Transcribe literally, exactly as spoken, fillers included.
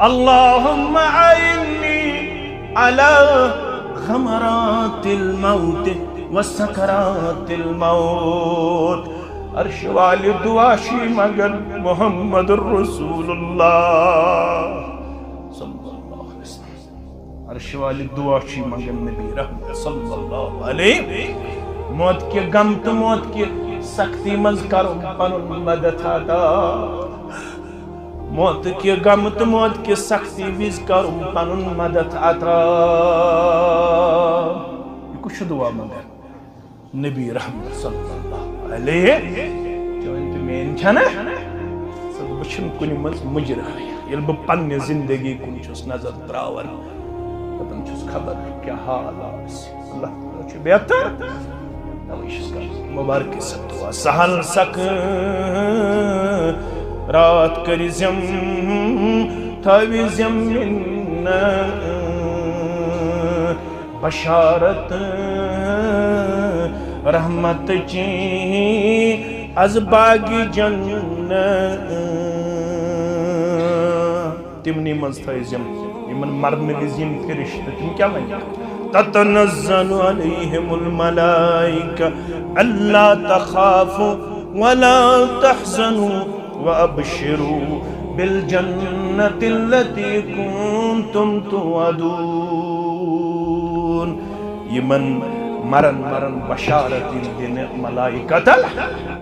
اللهم أعني على غمرات الموت وسكرات الموت۔ عرش والہِ دعا چھی منگان محمد رسول اللہ صلی اللہ علیہ وسلم۔ عرش والہِ دعا چھی منگان نبی رحمت صلی اللہ علیہ۔ موت کہِ غم تہٕ موت کہِ سختی منٛز کرُن پنُن مدد عطا۔ موت کہِ غم تہٕ موت کہِ سختی وِزِ کرُن پنُن مدد عطا۔ یہِ کُس چھُ دعا منگان؟ نبی رحمت صلی اللہ علیہ۔ چٲنۍ تہٕ میٲنۍ چھَنہ؟ ژٕ تہٕ بہٕ چھِنہٕ کُنہِ منٛز مُجرا۔ ییٚلہِ بہٕ پننہِ زندگی کُن چھُس نظر تراوان، دَپان چھُس، خبر کیٛاہ حال آسہِ۔ اللہ تعالیٰ چھُ بہتر۔ توے چھُس کران مبارک صٲب دعا۔ سہل سکرات کٔرۍ زِم، تھٲوۍ زِم مِنت بشارت رحمت چی از باغ جنت۔ تِمنٕے منٛز تھٲوۍ زِم یِمن مرنہٕ وِزِ یِن فرشتہٕ، تِم کیٛاہ وَنہِ؟ تتنزل علیہم الملائکہ الا تخافوا ولا تحزنوا وابشروا بالجنة التي كنتم توعدون۔ یِمن مرن مرن بشارت یِن دِنہٕ ملائکتل